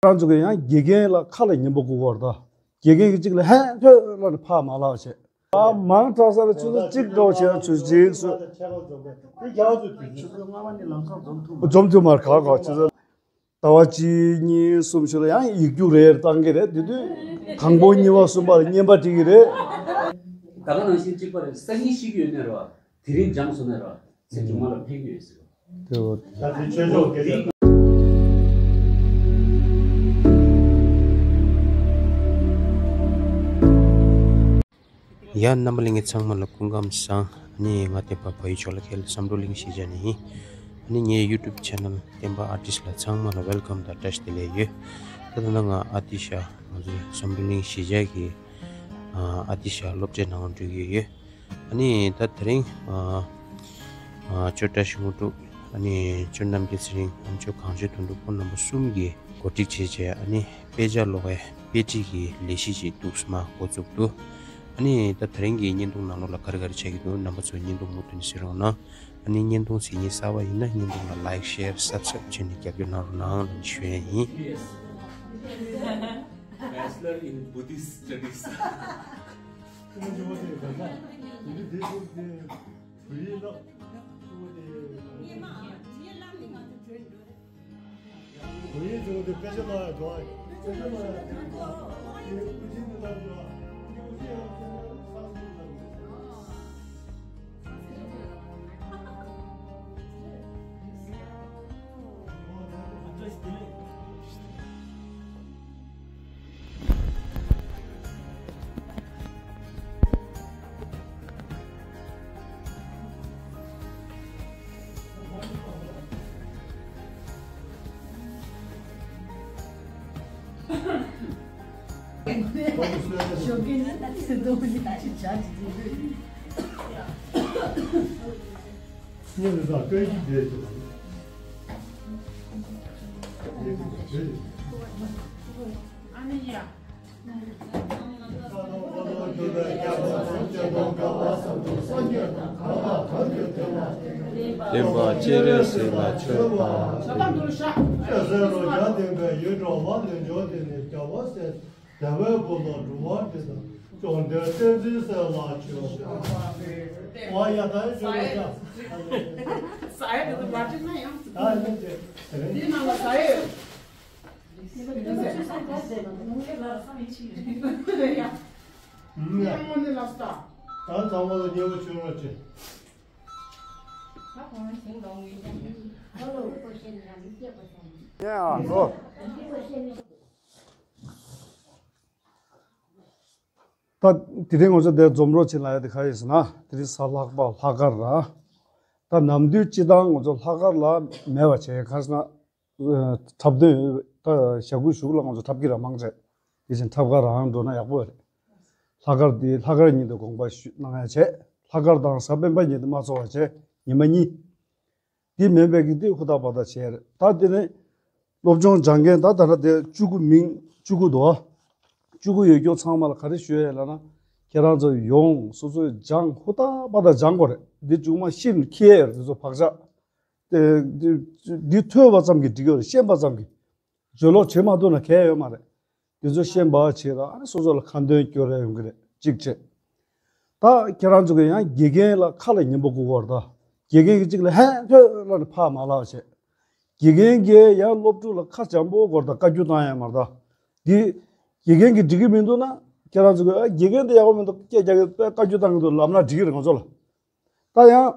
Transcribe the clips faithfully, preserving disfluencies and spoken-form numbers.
ཁྱེད་རང་ཚོ་གིས་ཡང་དགེ་རྒན་ལ་ཁ་ལ་ཉན་པོ་དགོས་པ་རེད་ད། དགེ་རྒན་གྱིས་གཅིག་ལ་ཧད་ཐོད་ལ་ནི་ཕར་མ་ལབ་བྱས། ཨ་མང་དྲགས་ས་ལ་ཆུ་ཚོད་གཅིག་འགྲོ་བྱས་ན་ཆུ་ཚོད་གཅིག་སོ། འཛོམས་ཐུབ་མ་རེད་ག་ག་ཆུ་ཚོད། ཟླ་བ་གཅིག་གཉིས་གསུམ་ཞིག་ལ་ཡང་ཡིག་རྒྱུགས་རེ་བཏང་གི་རེད། དེ་དུས་དང་པོ་གཉིས་པ་གསུམ་པ་ལ་བརྙན་པར་སྒྲིག་གི་རེད། ད་ག་ནང་བཞིན་གཅིག་པ་རེད། སང་ཉིན་ཤི་གི་ཡོད་ནའི་རེད་བ། དེ་རིང་སྦྱངས་སོང་ནའི་རེད་བ། ཚེ་གྲུབ་མ་ལ་ཕན་གྱི་ཡོད་ཟེར་བ། དེ་བ། ད་དེ་ཆོས་ཕྱོགས་སྐད་ཆ། ཡ་རྣམ་པ་ལྷན་རྒྱས་ཚང་མ་ལ་སྐུ་ཁམས་བཟང་། ཨ་ནི་ང་བསྟན་པ་བལ་ཡུལ་ཇོ་ལ་ཁེལ་བསམ་གྲུབ་གླིང་གཞིས་ཆགས་ནས་ཡིན། ཨ་ནི་ངའི་ཡུ་ཊུབ་ཆེ་ནལ་བསྟན་པ་ཨར་ཊིསི་ལ་ཚང་མ་ལ་ཝེལ་ཀམ་དང་བཀྲ་ཤིས་བདེ་ལེགས་ཡོད། ད་ལྟ་ང་ཨ་ཏི་ཤ་ང་ཚོའི་བསམ་གྲུབ་གླིང་གཞིས་ཆགས་ཀྱི་ཨ་ཏི་ཤ་སློབ་གྲྭའི་ནང་འགྲོ་གི་ཡོད། ཨ་ནི་ད་དེ་རིང་ཨ་ཨ་ཅོ་བཀྲ་ཤིས་དངོས་གྲུབ། ཨ་ནི་ཅོ་རྣམ་རྒྱལ་ཚེ་རིང་། ཨ་ནི་ཅོ་གངས་ཅན་དོན་གྲུབ། ཁོང་རྣམ་པ་གསུམ་གྱིས་གོ་སྒྲིག་བྱས་བྱས། ཨ་ནི་དཔེ་ཆ་ཀློག་པའི་དཔེ་ཁྲིད་ཀྱི་ལས་གཞི་ཅིག་འདུག་སེ་མར་འགོ་བཙུགས་འདུག་ཨ་ནི་ད་དེ་རིང་གི་བརྙན་ཐུང་ནང་ལོགས་ལ་ག་རེ་ག་རེ་བྱེད་ཀྱི་འདུག་རྣམ་པ་ཚོས་བརྙན་ཐུང་མུ་མཐུད་ནས་གཟིགས་རོགས་གནང་། ཨ་ནི་བརྙན་ཐུང་གཟིགས་མཁན་གསར་པ་ཡིན་ན་བརྙན་ཐུང་ལ་ལའིཀ་ཤེར་སབ་སི་ཀ་རེབ་བྱས་ནས་རྒྱབ་སྐྱོར་གནང་རོགས་གནང་ལབ་ནས་ཞུ་ཡས་ཡིན། Bachelor in Buddhist Studies. བདེན་པ་སྤྱན་རས་གཟིགས་ལ་མཆོད་པ། དེ་བས་བུ་ལ་འགྲོ་བ་འདི་དང་། བཅོམ་ལྡན་བསྟན་འཛིན་སྲས་ལ་མཆོད་པ། ཨོ་ཡ་ད་ཡ་ཆོས་ར་ཤ། ཟ་ཡ་དེ་ཚོ་མ་བྲིས་ན་ཡང་། ཨ་ནི་དེ། དེ་ནང་ལ་ཟ་ཡ་ཡོད། ཨུམ་ཡ། ད་ཚང་མ་ལ་མཉེས་པོ་ཆོས་ར་ཆེ། ཡ་འགྲོ། ད་དེ་རིང་ང་ཚོ་འདིར་འཛོམས་རོགས་བྱེད་ལབ་ཡ་དེ་ག་རེ་ཡིན་ཟེར་ན། དེ་རིང་གཟའ་ལྷག་པ་ལྷག་དཀར་ར། ད་ནམ་དུས་སྤྱིར་བཏང་ང་ཚོ་ལྷག་དཀར་ལ་མེད་པ་བྱས། ག་རེ་ཟེར་ན། འཁྲབ་སྟོན་ད་ཞག་དགུ་བཞུགས་ལ་ང་ཚོ་འཁྲབ་ཀྱི་ར་མང་ཆེ། དེ་བཞིན་འཁྲབ་གར་རང་འགྲོ་ན་ཡག་པོ་རེད། ལྷག་དཀར་འདི་ལྷག་དཀར་ཉིན་དུ་དགོངས་པ་ཞུ་གནང་ཡ་བྱས། ལྷག་དཀར་དང་གཟའ་སྤེན་པ་ཉིན་དུ་མ་ཚོགས་པ་བྱས། ཉི་མ་གཉིས། འདི་མིན་པའི་གི་འདི་ཧུར་ཐག་པ་ཐག་བྱས་རེད། ད་དེ་ནས་སློབ་སྦྱོང་སྦྱང་མཁན་ད་ད་ལྟ་དེ་བཅུ་དགུ་མིང་བཅུ་དགུ་འདུག་ཨ། བཅུ་དགུ་ཡོད་རྒྱུ་ཚང་མ་ལ་ག་རེ་ཞུ་ཡས་ལབ་ན། ཁྱེད་རང་ཚོ་ཡོང་སོ་སོས་སྦྱང་ཧུར་ཐག་པ་ཐག་སྦྱང་དགོས་རེད། འདི་མཇུག་མ་ཤི་ནས་འཁྱེར་ཡས་རེད། དེ་ཚོ་བག་ཆགས། དེ་འདི་འདི་ཐོས་པ་ཙམ་གྱིས་འགྲིག་གི་རེད། ཤེས་པ་ཙམ་གྱིས། བརྗོད་ཀློག་བྱེད་མ་ཐུབ་ན་གལ་ཡོད་མ་རེད། དེ་ཚོ་ཤེས་པ་བྱེད་ར། ཨ་ནི་སོ་སོ་ལ་ཁ་འདོན་སྐྱོར་ར་ཡོང་གི་རེད། གཅིག་བྱས། ད་ཁྱེད་རང་ཚོ་གིས་ཡང་དགེ་རྒན་ལ་ཁ་ལ་ཉན་པོ་དགོས་ཀྱི་རེད་ད། དགེ་རྒན་གྱིས་གཅིག་ལ་ཧད་ཐོད་ལབ་ནས་ཕར་མ་ལབ་བྱས། དགེ་རྒན་གྱིས་ཡང་སློབ་ཕྲུག་ལ་ཁ་འཇམ་པོ་དགོས་རེད་ད། བཀའ་བཀྱོན་བཏང་ཡ་མ་རེད་ད། འདི་དགེ་རྒན་གྱིས་འགྲིག་གི་མི་འདུག་ན། ཁྱེད་རང་ཚོ་གིས་ཨ་དགེ་རྒན་དེ་ཡག་པོ་མི་འདུག་སྐད་རྒྱག་གི་བཀའ་བཀའ་བཀྱོན་བཏང་གི་འདུག་ལབ་ན་འགྲིག་གི་རེད་ང་ཚོ་ལ། ད་ཡང་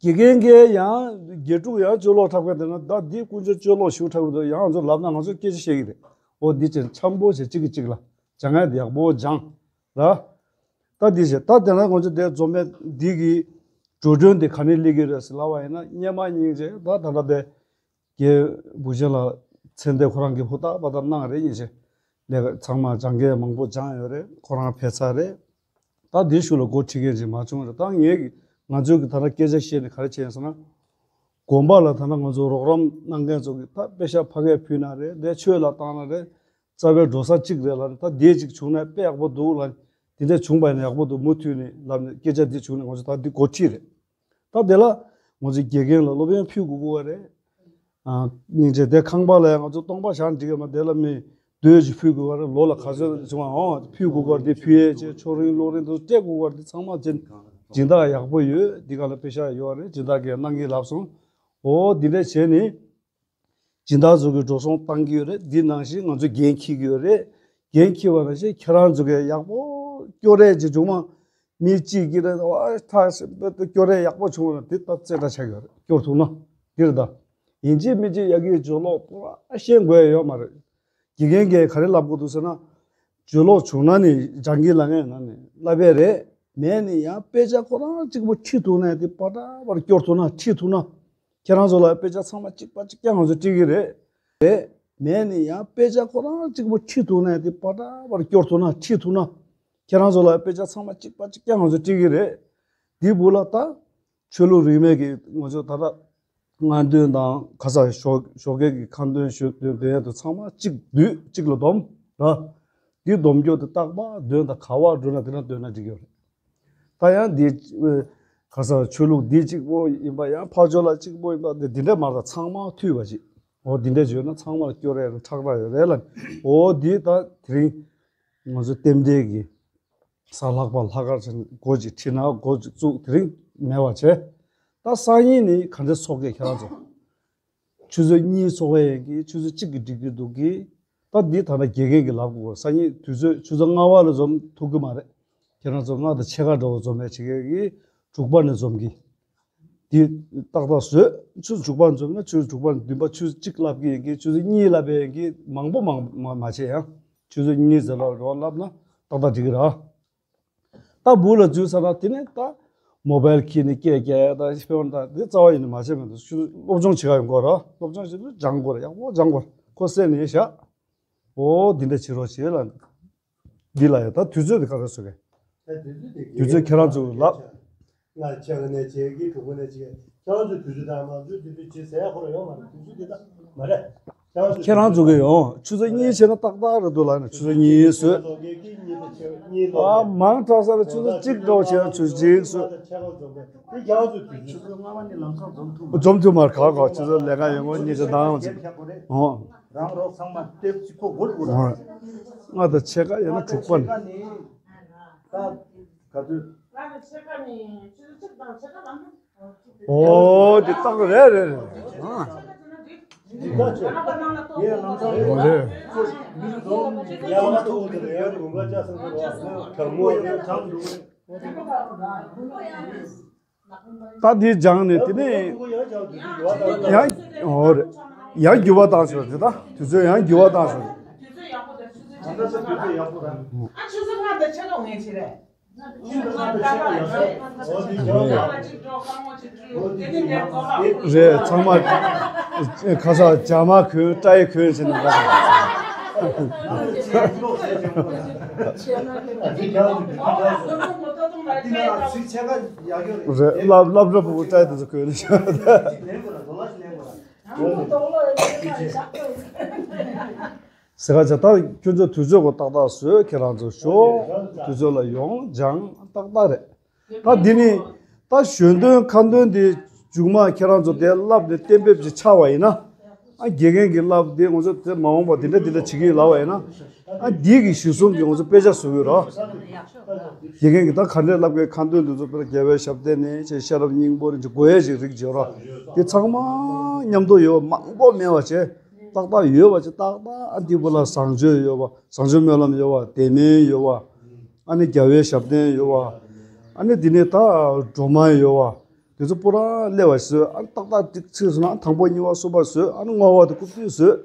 དགེ་རྒན་གྱིས་ཡང་དགེ་ཕྲུག་ཡང་ཅོ་ལོག་འཁྲབ་མཁན་དེ་ན། ད་འདི་དཀོན་མཆོག་ཅོ་ལོག་ཞེ་པོ་འཁྲབ་ཀྱི་འདུག་ཡང་ང་ཚོ་ལབ་ན་ང་ཚོ་སྐད་ཆ་བཤད་ཀྱི་རེད། འོ་འདི་ཅན་འཆམ་པོ་བྱས་གཅིག་གིས་གཅིག་ལ་སྦྱང་ཡ་དེ་ཡག་པོ་སྦྱང་ར། ད་འདི་བྱས། ད་དེ་ན་ང་ཚོ་དེ་འཛོམས་པའི་འདི་གི་འགྲོ་གྲོན་དེ་ག་ནས་སླེབས་ཀྱི་རེད་ཟེར་ལབ་པ་ཡིན་ན། སྔོན་མ་སྙིང་རྗེ་ད་ད་ལྟ་དེ་རྒན་བུ་ཆེན་ལགས་མཚན་དེ་ཁོ་རང་གིས་ཧུར་ཐག་པ་ཐག་གནང་རེད། ཡིན་ཞེས་ལས་ཀ་ཚང་མ་སྦྱང་མཁན་མང་པོ་སྦྱངས་ཡོད་རེད། ཁོ་རང་ཕེབས་ཚར་རེད། ད་འདི་གཞུག་ལ་འགོ་ཁྲིད་མཁན་ཅིག་མ་བྱུང་རེད། ད་ངས་ཀྱི་ང་ཚོས་ཀྱི་ད་ལྟ་སྐད་ཆ་བཤད་ནས་ག་རེ་བྱས་ཟེར་ན། དགོན་པ་ལ་ད་ལྟ་ང་ཚོ་རོགས་རམ་གནང་མཁན་ཚོ་གིས་ད་པེ་ཤག་ཕ་གིར་ཕུལ་ན་རེད། དེ་ཆོས་ལ་བཏང་ན་རེད། རྩ་བའི་འགྲོ་ས་གཅིག་རེད་ལབ་ནས། ད་དེ་གཅིག་བྱུང་ན་དཔེ་ཡག་པོ་འདུག་ལབ་ནས། དེ་འདྲ་བྱུང་བ་ཡིན་ན་ཡག་པོ་འདུག་མུ་མཐུད་ནས་ལབ་ནས་སྐད་ཆ་འདི་བྱུང་ནས་ང་ཚོ་ད་འདི་འགོ་ཁྲིད་རེད། ད་དེ་ལ་ང་ཚོས་དགེ་རྒན་ལ་སློབ་ཡོན་ཕུལ་དགོས་ཀྱི་རེད། ཨ། སྙིང་རྗེ། དེ་ཁང་པ་ལ་ཡང་ང་ཚོ་སྟོང་པ་བཞག་འགྲིག་གི་མ། དེ་ལ་མི་རྡོ་ཅིག་ཕུལ་དགོས་པ་རེད། ལོ་ལ་ག་ཚོད་བྱུང་བ་འོང་ཕུལ་དགོས་པ་རེད། དེ་ཕུལ་ཡས་ཆེད་ཆོ་རིང་གློག་རིང་དུ་སྤྲད་དགོས་པ་རེད། དེ་ཚང་མ་སྦྱིན་སྦྱིན་བདག་ཡག་པོ་ཡོད། འདི་ག་ལ་པེ་ཤག་ཡོད་རེད། སྦྱིན་བདག་གིས་གནང་གི་ལབ་སོང་། འོ་འདི་འདྲ་བྱས་ནས། སྦྱིན་བདག་ཚོ་གིས་འགྲོ་སོང་བཏང་གི་ཡོད་རེད། འདི་ནང་བཞིན་ང་ཚོས་འགན་འཁྱེར་གྱི་ཡོད་རེད། འགན་འཁྱེར་བ་ནང་བཞིན་ཁྱེད་རང་ཚོ་གིས་ཡག་པོ་སྐྱོར་རེས་ཅིག་བྱུང་མ། མི་གཅིག་གིས་རེད་བ་ཐག་སྐྱོར་རེས་ཡག་པོ་བྱུང་བ་ན་དེ་ལྟ་རྩེ་གྲ་ཆགས་ཡོད་རེད། སྐྱོར་ཐུབ་ན་འདིར་ད་ཡིན་གཅིག་མིན་གཅིག་ཡ་གིའི་ཇོ་ལོག་པོ་ར་ཤེས་དགོས་ཡ་ཡོད་མ་རེད། དགེ་རྒན་གྱིས་ག་རེ་ལབ་དགོས་འདུག་ཟེར་ན། ཇོ་ལོག་བྱུང་ན་ནི་སྦྱང་གི་ལ་ངས་ན་ནི་བསླབ་པས་རེད། མེད་ནི་ཡང་དཔེ་ཆ་ཁོ་རང་གཅིག་པོ་ཁྲིད་ཐུབ་ན་དེ་པ་ཏྲ་པར་སྐྱོར་ཐུབ་ན་ཁྲིད་ཐུབ་ན། ཁྱེད་རང་ཚོ་ལ་དཔེ་ཆ་ཚང་མ་གཅིག་པ་གཅིག་རྐྱང་ང་ཚོས་ཁྲིད་ཀྱི་རེད། རེད། མེད་ནི་ཡང་དཔེ་ཆ་ཁོ་རང་གཅིག་པོ་ཁྲིད་ཐུབ་ན་དེ་པ་ཏྲ་པར་སྐྱོར་ཐུབ་ན་ཁྲིད་ཐུབ་ན། ཁྱེད་རང་ཚོ་ལ་དཔེ་ཆ་ཚང་མ་གཅིག་པ་གཅིག་རྐྱང་ང་ཚོས་ཁྲིད་ཀྱི་རེད། འདི་བུ་ལ་ད། ཆོས་ལུགས་རིས་མེད་ཀྱི་ང་ཚོ་ད་ལྟ་སྔ་འདོན་དང་ག་ས་ཞོགས་ཞོགས་ཀས་ཀྱི་ཁ་འདོན་ཞོགས་འདོན་འདོན་ཡ་དེ་ཚང་མ་གཅིག་བསྡུས་གཅིག་ལ་བསྡོམས་ར། འདི་སྡོམ་རྒྱུ་དེ་རྟག་པར་འདོན་དང་ག་བར་འགྲོ་ན་དེ་ན་འདོན་ན་འགྲིག་ཡོད་རེད། ད་ཡང་འདི་ག་ས་ཆོས་ལུགས་འདི་གཅིག་པོ་ཡིན་པ་ཡང་ཕར་ཕྱོགས་ལ་གཅིག་པོ་ཡིན་པ་འདི་འདི་འདྲ་མ་རེད། ད་ཚང་མ་མཐུན་པ་ཅིག་འོ་འདི་འདྲ་བརྗོད་ན་ཚང་མ་ལ་སྐྱོ་རེ་རེ་ཁྲག་ར་ཡོད་རེད་ལ། འོ་འདི་ད་དེ་རིང་ང་ཚོ་རྟེན་འབྲེལ་གྱི་གཟའ་ལྷག་པ་ལྷག་དཀར་ཅན་སྒོ་ཅིག་ཁྲིད་ན་སྒོ་ཅིག་བཙུགས། དེ་རིང་མེད་པ་བྱས། ད་སང་ཉིན་ནི་ག་འདྲ་ཚོགས་ཀྱི་ཁྱེད་རང་ཚོ། ཆུ་ཚོད་གཉིས་ཚོགས་ཡས་ཀྱི་ཆུ་ཚོད་གཅིག་གི་འགྲིག་གི་འདུག་གི། ད་འདི་ད་ལྟ་དགེ་རྒན་གྱིས་ལབ་དགོས། སང་ཉིན་དུས་ཚོད་ཆུ་ཚོད་ལྔ་པ་ལ་འཛོམས་ཐུབ་ཀྱི་མ་རེད། ཁྱེད་རང་ཚོ་ལྔ་དང་ཕྱེད་ཀ་འདྲ་བོ་འཛོམས་ཡས་བྱེད་མཁན་གྱི་དྲུག་པ་ནས་འཛོམས་ཀྱི། འདི་ཏག་ཏག་བཟོས། ཆུ་ཚོད་དྲུག་པ་འཛོམས་ན་ཆུ་ཚོད་དྲུག་པ་ནས་བདུན་པ་ཆུ་ཚོད་གཅིག་ལབ་ཀྱི་ཡིན་གྱི། ཆུ་ཚོད་གཉིས་ལབ་པའི་ཡིན་གྱི། མང་པོ་མང་མ་མ་བྱས་ཡང་ཆུ་ཚོད་གཉིས་ཙམ་ལབ་རོགས་ལབ་ན་ཏག་ཏག་འགྲིག་གི་རེད། ད་བུ་ལ་འཛུལ་ཚར་ན་དེ་ནས་ད་མོ་བལ་འཁྱེར་ནས་སྐད་རྒྱག་ཡ་ད་ཕེབས་པ་ད་འདི་རྩ་བ་ཡིན་ནས་མ་བྱས་མེད་དུ་ཆུ་ཚོད་སློབ་སྦྱོང་བྱེད་ག་ཡོང་གི་རེད། སློབ་སྦྱོང་བྱེད་དུས་སྦྱང་དགོས་རེད། ཡག་པོ་སྦྱང་དགོས་རེད། ཁོ་བསད་ནས་བཞག་འོ་འདི་འདྲ་བྱེད་རོགས་བྱེད་ལ། འདི་ལ་ཡ་ད་དུས་ཚོད་དེ་ག་རེ་བཟོ་གི། ད་དུས་ཚོད་དེ་དུས་ཚོད་ཁྱེད་རང་ཚོ་ལབ། ང་ཆེ་ག་ནས་བྱེད་ཀྱི། གྲོང་པ་ནས་བྱེད། ཁྱེད་རང་ཚོ་དུས་ཚོད་དང་ང་ཚོས་དུས་ཚོད་བྱེད་ཟེར་ཡ་ཁོ་རང་ཡོང་མ་རེད། དུས་ཚོད་དེ་ད་མ་རེད། ཁྱེད་རང་ཚོ་ཁྱེད་རང་ཚོ་གི་ཡོང་ཆུ་ཚོད་གཉིས་བྱས་ན་ཏག་ཏག་རེད་འདུག་ལབ་ནས་ཆུ་ཚོད་གཉིས་བཟོས། ཨ་མང་དྲགས་ས་ལ་ཆུ་ཚོད་གཅིག་འདྲ་བོ་བྱས་ན་ཆུ་ཚོད་གཅིག་བཟོས། ཆུ་ཚོད་ལྔ་པ་ནས་ལམ་སང་འཛོམས་ཐུབ། འཛོམས་ཐུབ་མ་རེད། ག་ག་ཆུ་ཚོད་ལས་ཀ་ཡོང་གི་ཉིན་ཞག་དང་ཅིག་འོ། རང་རོགས་ཚང་མ་ལྟེབ་གཅིག་པོ་སྒོར་སྒོར། ལྔ་དང་ཕྱེད་ཀ་ཡང་ན་དྲུག་པ་ནས། ད་ག་དུས། ལྔ་དང་ཕྱེད་ཀ་ནས་ཆུ་ཚོད་གཅིག་དང་ཕྱེད་ཀ་ལམ། འོ་དེ་རྟགས་རེད་རེད་རེད། ཨ། འདི་ལྟ་ཆེ། ངས་ལམ་སང་འོ་རེད། མི་རུ་འཛོམས་ཡ་མ་ཐུག་འོ་དེ་ལ་ཡ་རུ་འགོ་ཅག་སང་དུ་གར་མོ་ཡ་གྲང་འདུག་ད་འདི་སྦྱངས་ནས་དེ་ནས་ཡང་འོ་རེད། ཡང་འགྱུར་བ་བཏང་ཞོར་དེ་ད་དུས་ཚོད་ཡང་འགྱུར་བ་བཏང་ཞོར། ད་ལྟ་ཆུ་ཚོད་ལྔ་དང་ཕྱེད་ཀ་ངས་བྱེད་རེད། རེད། ཚང་མ་ཁ་ས་ཇ་མ་གོན་སྐྲ་ཡི་གོན་ཟེར་ནས། རེད། སླབ་སླབ་ར་ཕྲུ་གུ་སྐྲ་ཡི་དེ་ཚོ་གོན་ནས། ཟེར་ག་ཅེ་ད་ཁྱོད་ཚོ་དུས་ཚོད་གོ་ཏག་ཏག་བཟོས། ཁྱེད་རང་ཚོ་ཤོག་དུས་ཚོད་ལ་ཡོང་སྦྱང་ཏག་ཏག་རེད། ད་འདི་ནི་ད་ཞོ་འདོན་ཁ་འདོན་འདི་མཇུག་མ་ཁྱེད་རང་ཚོ་དེ་བསླབ་ནས་གཏན་འབེབས་ཅིག་ཆགས་པ་ཡིན་ན། ཨ་དགེ་རྒན་གྱི་བསླབ་འདི་ང་ཚོ་དེ་མ་འོངས་པ་འདི་འདྲ་འདི་འདྲ་བྱེད་ཀྱི་ལབ་པ་ཡིན་ན། ཨ་འདི་གི་གཞི་བཟུང་གི་ང་ཚོ་དཔེ་ཆ་བཟོ་གི་རོགས། དགེ་རྒན་གྱི་ད་ག་འདྲས་བསླབ་དགོས། ཁ་འདོན་འདི་ཚོ་དཔེར་རྒྱལ་བའི་ཞབས་བརྟན་ནས་ཅེས་ཤེས་རབ་སྙིང་པོ་རིན་ཆེན་དགོས་ཡས་ཅིག་རིགས་བརྗོད་རོགས། དེ་ཚང་མ་མཉམ་དུ་ཡོད་མང་པོ་མེད་པ་བྱས། ཏག་ཏག་ཡོད་པ་ཅིག་ཏག་ཏག་ཨ་འདི་བུ་ལ་བཟང་སྤྱོད་ཡོད་པ། བཟང་སྤྱོད་སྨོན་ལམ་ཡོད་པ། དད་མོས་ཡོད་པ། ཨ་ནི་རྒྱལ་བའི་ཞབས་བརྟན་ཡོད་པ། ཨ་ནི་འདི་ནས་ད་སྒྲོལ་མ་ཡོད་པ། དེ་ཚོ་པུ་ར་སླེབས་པ་བཟོས། ཨ་ནི་ཏག་ཏག་ཏིག་ཚིག་བཟོས་ན་ཨ་དང་པོ་གཉིས་པ་གསུམ་པ་བཟོས། ཨ་ནི་བསྔོ་བ་དེ་རྐུབ་སྟེགས་བཟོས།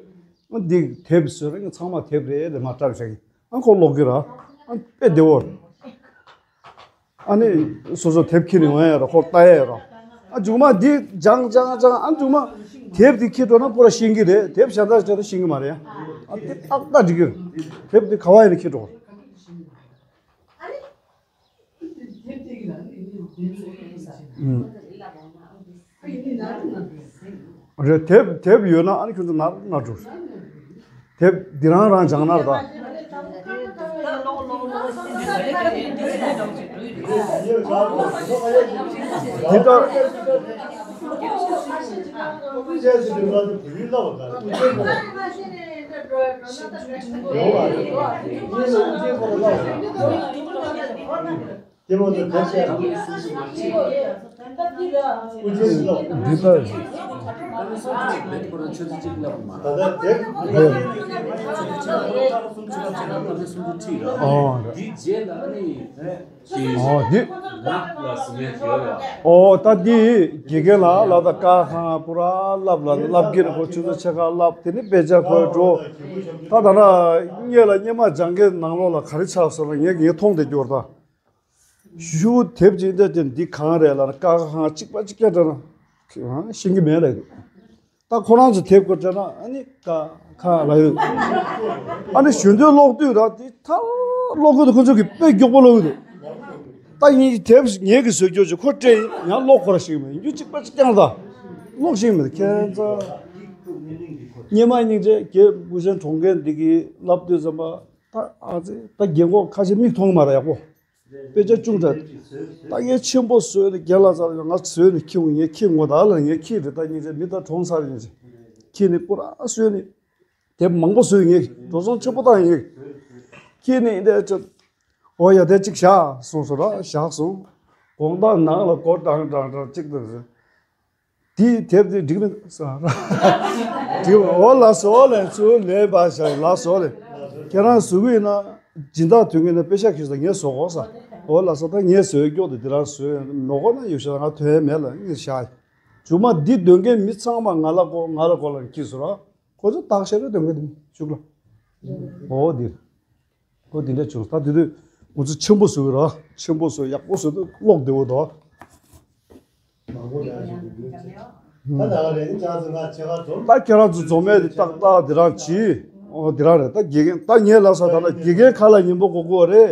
ཨ་འདི་དེབ་བཟོས་ར་ངས་ཚང་མ་དེབ་རེ་རེ་མར་བཀྲམ་བཞག་གི། ཨ་ཁོ་ཀློག་གི་ར། ཨ་དཔེ་བདེ་བོ། ཨ་ནི་སོ་སོ་དེབ་ཁྱེར་ནས་འོང་ཡ་ར་ཁོ་ལྟ་ཡ་ར། ཨ་མཇུག་མ་འདི་སྦྱང་སྦྱང་སྦྱང་། ཨ་མཇུག་མ་དེབ་འདི་ཁྱེར་འགྲོ་ན་པུ་ར་ཤེས་ཀྱི་རེད། དེབ་གཞན་དག་གཞན་དག་ཤེས་ཀྱི་མ་རེད། ཨ་དེ་ཏག་ཏག་འགྲིག་གི་རེད། དེབ་འདི་ག་བ་ཡིན་ན་ཁྱེར་འགྲོ། ཨུམ། རེད། དེབ་དེབ་ཡོད་ན་ཨ་ནི་ཁྱོད་ཚོ་ནར་ནར་འགྲོ། དེབ་འདི་རང་རང་སྦྱང་ན་ར་ད། འདི་ལྟར། དེ་མ་ཚད་དེབ་བཤད་རང་། འདི་ལྟར། ད་ལྟ་དེབ། ཨོ། འདི་རྗེས་ལ་ཨ་ནི། ཨོ་འདི། ཨོ་ད་འདི་དགེ་རྒན་ལགས་ལ་ད་ཀ་ཁང་པུ་ར་བསླབ་ལ་བསླབ་ཀྱི་རེད། ཁོ་ཆུ་ཚོད་ཕྱེད་ཀ་བསླབ། དེ་ནི་དཔེ་ཆ་ཁོས་འགྲོ། ད་ད་ལྟ་སྔོན་ལ་སྔོན་མ་སྦྱང་མཁན་ནང་ལོགས་ལ་ག་རེ་ཆགས་སོང་ལ་ངས་ངས་མཐོང་བསྡད་ཀྱི་ཡོད་རེད་ད། ཞུ་དེབ་ཅིག་འདྲ་དེ་འདི་གང་རེད་ལབ་ན། ཀ་ཁ་གང་གཅིག་པ་གཅིག་རྐྱང་དྲན་ན་ཤེས་ཀྱི་མེད་ལབ་ཡོད། ད་ཁོ་རང་ཚོ་དེབ་སྐོར་དྲན་ན་ཨ་ནི་ཀ་ཁ་ལབ་ཡོད། ཨ་ནི་གཞོན་དུས་ཀློག་དུས་ར་དེ་ད་ཀློག་གི་འདུག་ཁོ་ཚོ་གི་དཔེ་མགྱོགས་པོ་ཀློག་གི་འདུག་ད་ངས་དེབ་ངས་གི་བཟོས་རྒྱུ་ཅིག་ཁོ་སྤྲད་ཡིན་ཡང་ཀློག་ཁོ་ར་ཤེས་ཀྱི་མེད། ཡིན་རྒྱུ་གཅིག་པ་གཅིག་རྐྱང་ད་ཀློག་ཤེས་ཀྱི་མེད། ཁྱེད་ཚོ་སྙེ་མ་སྙིང་རྗེ་རྒན་སྐུ་ཆེན་གྲོང་ཁྱེར་འདི་གི་བསླབ་དུས་ཙམ་པ་ད་ཨ་ཙི་ད་རྒན་གོག་ཁ་ཤས་མིག་མཐོང་གི་མ་རེད་ཡག་པོ། དཔེ་ཆ་ཅུང་ཙམ། ད་ངས་ཆེན་པོ་བཟོས་ནས་རྒན་ལགས་ཚར་ཡོང་། ང་བཟོས་ནས་ཁྱེར་འོང་། ངས་ཁྱེར་འོང་ད་ལ་ངས་ཁྱེར་རེད། ད་སྙིང་རྗེ་མི་ད་གྲོངས་ཚར་ཡིན་ཅིག་ཁྱེར་ནས་པུ་ར་བཟོས་ནས་དེབ་མང་པོ་བཟོས། ངས་འགྲོ་སོང་ཆེན་པོ་བཏང་། ངས་ཁྱེར་ནས་འདི་ཅིག་ཨོ་ཡ་དེ་གཅིག་བཞག་གསུངས་སོང་ར། བཞག་སོང་། དགོང་དག་ནང་ལ་སྒོ་ཀྲང་ཀྲང་ཀྲང་གཅིག་ཏུ་དེའི་དེབ་དེ་འགྲིག་མི་འདུག་ཟེར། འགྲིག་འོ་ལགས་སོ་ལགས། ཚུར་ལེན་པ་བྱ། ལགས་སོ་ལགས། ཁྱེད་རང་བཟོ་གི་ཡིན་ན་སྦྱིན་བདག་དོན་གྱི་ན་པེ་ཤག་ཁྱེར་ས་ངས་བཟོ་གོ་ས། འོ་ལགས་སོ། ད་ངས་བཟོས་སྐྱོག་དེ་དེ་རང་བཟོས་ཡོང་། མ་གོ་ན་ཡོད་ཤག་ང་དོན་མེད་ལ་ངས་བཞག་མཇུག་མ་འདི་འདོན་མཁན་མི་ཚང་མ་ང་ལ་གོ་ང་ལ་གོ་ལ་འཁྱེར་སོང་ར། ཁོ་ཚོ་བརྟག་བཤེར་རེ་འདོན་མཁན་དེ་མི་ཤུགས་ལ། འོ་འདིར། ཨོ་དེ་འདྲ་བྱུང་། ད་དེ་དུས་ང་ཚོ་ཆེན་པོ་བཟོས་ར། ཆེན་པོ་བཟོས་ཡག་པོ་བཟོས་དུས་ཀློག་བདེ་བོ་འདུག་ད་ཁྱེད་རང་ཚོ་འཛོམས་མེད་དེ་ཏག་ཏག་དེ་རང་བྱིས། ཨོ་དེ་རང་རེད། ད་དགེ་རྒན་ད་ངས་ལབ་ས་ད་ལ་དགེ་རྒན་ཁ་ལ་ཉན་པོ་དགོས་དགོས་རེད།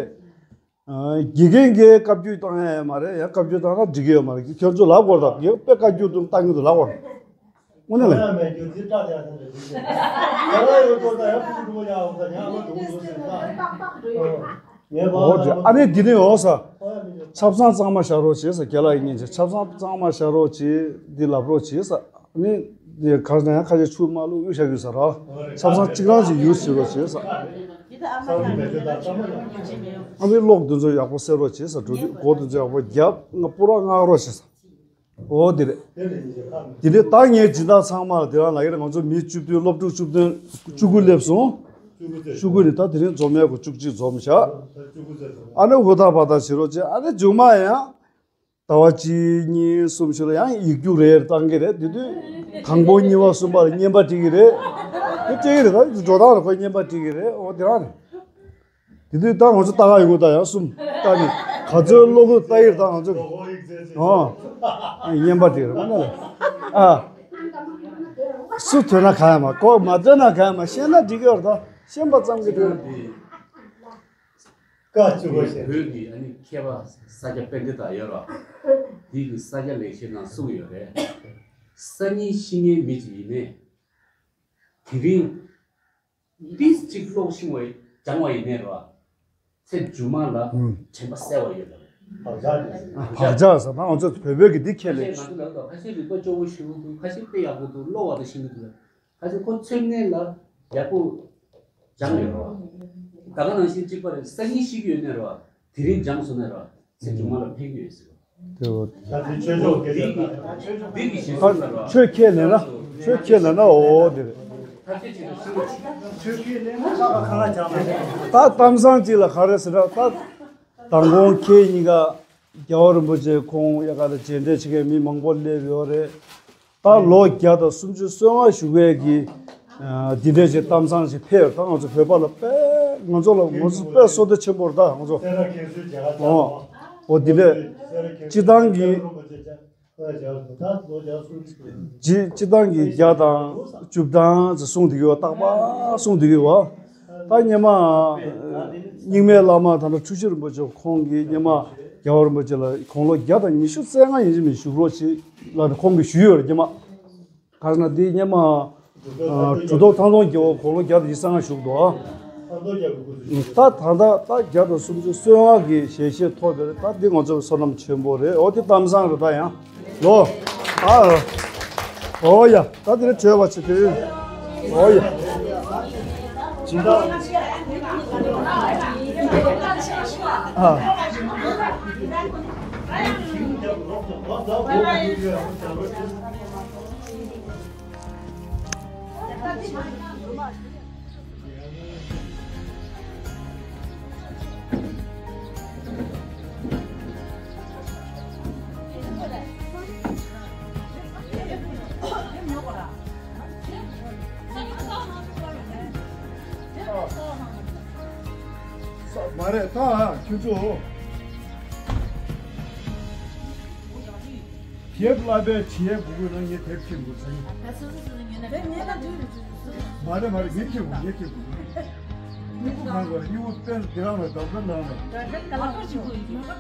དགེ་རྒན་གྱིས་བཀའ་བཀྱོན་བཏང་ཡ་ཡོད་མ་རེད། ཡང་བཀའ་བཀྱོན་བཏང་ན་འགྲིག་གི་ཡོད་མ་རེད། ཁྱོད་ཚོ་ལབ་དགོས་རེད། ད་ངས་དཔེ་བཀའ་བཀྱོན་བཏང་གི་འདུག་ལབ་དགོས་རེད། དངོས་གནས་ལ། འོ་དེ་ཨ་ནི་འདི་ནི་འོ་ས། ཆབ་གསང་གཙང་མ་བཞག་རོགས་བྱེད་ས། རྒན་ལགས་ཡིན་ཉིན་ཆ་ཆབ་གསང་གཙང་མ་བཞག་རོགས་བྱེད། འདི་ལབ་རོགས་བྱེད་ས། ཨ་ནི་འདི་གར་ན་ཡང་ཁ་ཤས་ཆུ་མ་བླུགས་གཡུག་བཞག་གི་ས་ར། ཆབ་གསང་གཅིག་རང་ཞིག་ཡུས་བྱེད་རོགས་བྱེད་ས། ཨ་ནི་གློག་འདི་ཚོ་ཡག་པོ་སེལ་རོགས་བྱེད་ས། འགྲོ་དུས་སྒོ་འདི་ཚོ་ཡག་པོ་རྒྱབ། ང་པུ་ར་མངག་རོགས་བྱེད་ས། འོ་དེ་རེད། དེ་ནས་ད་ངས་སྦྱིན་བདག་ཚང་མ་ལ་དེ་རང་ལབ་ཀྱི་རེད། ང་ཚོ་མི་བཅུ་བདུན་སློབ་ཕྲུག་བཅུ་བདུན་བཅུ་དགུ་སླེབས་སོང་། བཅུ་དགུ་ནས་ད་དེ་རིང་འཛོམས་ཡག་གི་བཅུ་གཅིག་འཛོམས་བཞག་ཨ་ནི་ཧུར་ཐག་བར་ཐག་བྱེད་རོགས་བྱེད། ཨ་ནི་མཇུག་མ་ཡང་ཟླ་བ་གཅིག་གཉིས་གསུམ་ཞིག་ལ་ཡང་ཡིག་རྒྱུགས་རེ་བཏང་གི་རེད། དེ་དུས་དང་པོ་གཉིས་པ་གསུམ་པ་ལ་བརྙན་པར་སྤྲད་ཀྱི་རེད། དེ་སྤྲད་ཀྱི་རེད། ད་འགྲོ་སྟངས་ལ་ཁོས་བརྙན་པར་སྤྲད་ཀྱི་རེད། འོ་དེ་རང་རེད། དེ་དུས་ད་ང་ཚོ་ལྟ་ག་ཡོང་གི་ད་ཡང་གསུམ་ལྟ་ནི་ག་ཚོད་ཀློག་གི་ལྟ་ཡིར་ད་ང་ཚོ་ཨོ་བརྙན་པར་དེ་རེད་མ་ན་ལ་ཨ་སུ་ཐོན་ན་ག་ཡ་མ་གོ་མ་ཐོན་ན་ག་ཡ་མ་ཤེས་ན་འགྲིག་གི་རེད། ད་ཤེས་པ་ཙམ་གྱིས་དོན་བཀའ་བཅུ་པ་བཤད། བོད་ཀྱི་ཨ་ནི་མཁས་པ་ས་སྐྱ་པཎྜི་ཏ་ཡོད་ར། དེ་གི་ས་སྐྱ་ལེགས་བཤད་ནང་གསུངས་ཡོད་རེད། སང་ཉིན་ཤི་མཁན་མི་ཅིག་ཡིན་ནའི་དེ་རིང་ཏིས་གཅིག་ཀློག་ཤིང་བ་སྦྱང་བ་ཡིན་ནའི་ར། ཚེ་མཇུག་མ་ལ་ཨུམ། དྲན་པ་གསལ་བ་ཡོད་ལ། བག་ཆགས་ཟེར་ན་ང་ཚོ་བོད་བོད་ཀྱི་འདི་ཁས་ལེན། ཁ་ཤས་ང་ཚོ་ལ་ཁ་ཤས་རིག་པ་སྐྱོ་བོ་ཞུ་གི་འདུག་ཁ་ཤས་དཔེ་ཡག་པོ་འདུག་ཀློག་པ་དང་ཤེས་ཀྱི་འདུག་ཁ་ཤས་ཁོ་ཚོད་ངན་ལ་ཡག་པོ་སྦྱང་ཡོད་ར། ད་ག་ནང་བཞིན་གཅིག་པ་རེད། སང་ཉིན་ཤི་གི་ཡོད་ནའི་ར། དེ་རིང་སྦྱངས་སོང་ན་ར་ཚེ་མཇུག་མ་ལ་ཕན་གྱི་ཡོད་ཟེར་བ། དེ་བ། ད་དེ་ཆོས་ཕྱོགས་ཀྱི་འདི་གི་འདི་གི་ཞིག་ད་སོང་ན་ར། ཆོས་ཁས་ལེན་ན་ཆོས་ཁས་ལེན་ན་འོ་དེ་རེད། ད་གཏམ་བཟང་ཅིག་ལ་ག་རེ་ཟེར་ན་ད་མདང་དགོང་ཁྱེད་གཉིས་ཀ་རྒྱལ་བ་རིན་པོ་ཆེ་ཁོང་ཡ་ག་ལ་མཇལ་འཕྲད་བྱེད་མཁན་མི་མང་པོ་སླེབས་ཡོད་རེད། ད་ལོ་བརྒྱ་དང་སུམ་ཅུ་སོ་ལྔ་བཞུགས་པའི་གི་འདི་འདྲའི་ཅིག་གཏམ་བཟང་ཞིག་ཕེབས། ད་ང་ཚོ་བོད་པ་ལ་དཔེ་ང་ཚོ་ལ་ང་ཚོ་དཔེ་བསོད་བདེ་ཆེན་པོ་རེད། ད་ང་ཚོ་ཨོ་ཨོ་འདི་འདྲས་སྤྱི་བཏང་གི་སྤྱི་སྤྱི་བཏང་གི་བརྒྱ་དང་བཅུ་བདུན་ཙམ་གསུངས་བསྡད་ཡོད། རྟག་པར་གསུངས་བསྡད་ཡོད་པ། ད་སྔོན་མ་རྙིང་མའི་བླ་མ་ད་ལྟ་འཁྲུལ་ཞིག་རིན་པོ་ཆེ་ཁོང་གིས་སྔོན་མ་རྒྱལ་བ་རིན་པོ་ཆེ་ལ་དགུང་ལོ་བརྒྱ་དང་ཉི་ཤུ་རྩ་ལྔ་ཡིན་གཅིག་མིན་བཞུགས་རོགས་བྱེད་ལབ་ནས་ཁོང་གིས་ཞུས་ཡོད་རེད། སྔོན་མ་ག་རེ་ཟེར་ན་དེ་སྔོན་མ་གྲུབ་ཐོབ་ཐང་སྟོང་རྒྱལ་པོ་དགུང་ལོ་བརྒྱ་དང་ཉི་ཤུ་རྩ་ལྔ་བཞུགས་འདུག་ད་ད་ལྟ་ད་བརྒྱ་དང་སུམ་ཅུ་སོ་ལྔ་གི་ཞལ་བཞེས་ཐོབ་པ་རེད། ད་འདི་ང་ཚོའི་བསོད་ནམས་ཆེན་པོ་རེད། འོ་དེ་གཏམ་བཟང་རེད། ད་ཡང་ལོ། ཨ། ཨོ་ཡ། ད་དེ་ནས་བྱོས་པ་བྱེད་དུས། ཨོ་ཡ། སྦྱིན་བདག་ཨ། མ་རེད་ད་ཁྱོད་ཚོ། དེབ་བསླབ་པའི་བྱེད་ཡས་དགོས་དགོས་ན་ངས་དེབ་ཁྱེར་དགོས་ཟེར། མ་རེད་མ་རེད། ངས་ཁྱེར་དགོས། ངས་ཁྱེར་དགོས། སྨྱུ་གུ་གང་དགོས་རེད། སྨྱུ་གུ་དཔེར་ན་འདི་རང་ལ་འདམ་ས་འདང་རེད།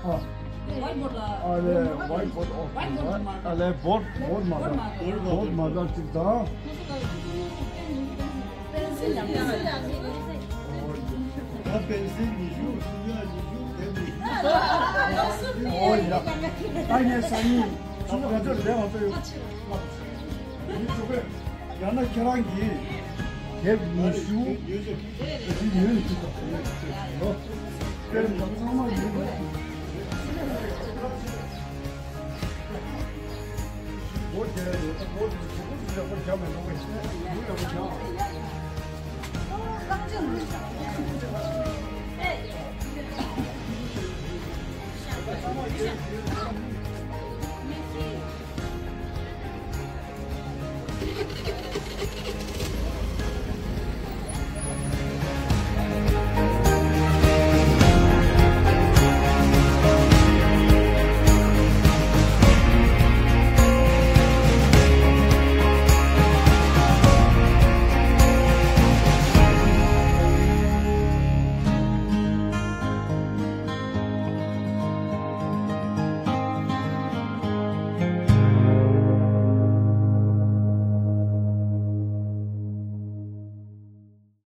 ཨ། ཨ་ལས་ཝའིཊ་བོརྡ། ཨ་ལས་བོརྡ་བོརྡ་མ་འདང་། བོརྡ་མ་འདང་ཅིག་དང་། ད་པེན་སིལ་ཉི་ཤུ་སུམ་ཡ་ཉི་ཤུ་དེབ་ཉི་ཤུ། ཨོ་ཡ། ད་ངས་སང་ཉིན་ཆུ་ཚོད་ག་ཚོད་རེད་ང་ཚོ་ཡོད། ཉི་ཤུ་རེད། ཡང་ན་ཁྱེད་རང་གིས་དེབ་ཉི་ཤུ་ཉོས་ཅིག་དང་། དེབ་ཚང་མ་ཉོས།